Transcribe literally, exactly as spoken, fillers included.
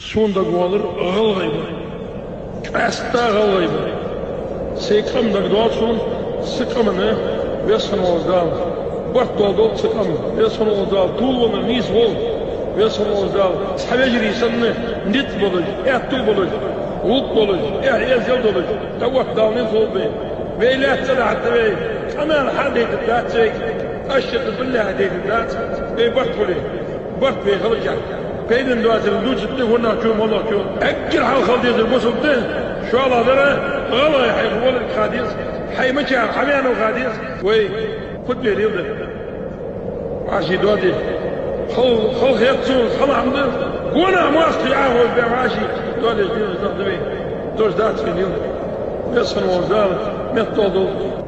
Сона дагавоалар гӀалгӀай бар. Къаьстта гӀалгӀай бар. Сай къам дагадоал сона, са къаман, Веза хинна волча Дала барт доаладолда са къам, Веза хинна волча Дала тувлавеннар нийсволва, Веза хинна волча Дала цхьа вежарий санна низ болаш, аьттув болаш, гӀулакх болаш, эхь-эздел долаш, тӀаотта Дала низ лулба вай. Вай лаьца цӀадахьа да вай, къамаьл хьа а дайтаргдац вайга, аш шиъ да биллахь дайтаргдац вай барт хуле. Барт вай хилча, пайдана доацар дувцаргда хӀаннахчо, моллагӀчо. Эггара хьалха хила дезар бусалба да, шоллагӀа дар, гӀалгӀай хьайх волга ха деза, хьай мичара хьавенав ха деза. Вай фу де леладар? ВӀаший доаде. Хала, хала хет сона, хала хӀама да. Гонахьа моастагӀий Ӏоховшабаь вӀаший доадеш дезаш нах да вай. Дош дац вай леладар. Веза хинна волча Дала меттадолда.